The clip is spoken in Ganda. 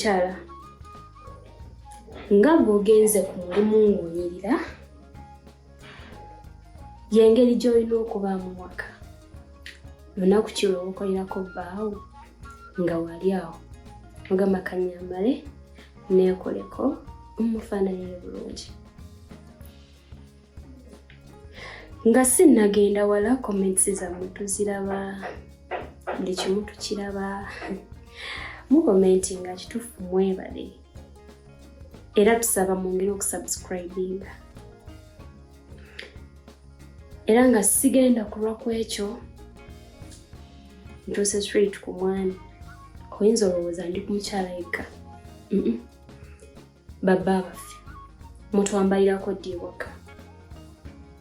Omukyala nga bw'ogenze ku mulimu ng'onyirira, y'engeri gy'olina okubaamu waka. Lunaku ki lw'okolerako bbaawo nga wali awo ogamba kanyambale neekoleko mufaananire bulungi? Nga sinnagenda wala, comments zammwe tuziraba, buli kimu tukiraba, mukomenti nga kituufu, mwebale. Era tusaba mwongere okusubscribinga. Era nga sigenda kulwa ku ekyo, ntuuse straight ku mwami. Oyinza olowooza ndi ku mukyala yekka. Babba baffe, mutwambalirako ddi ewaka?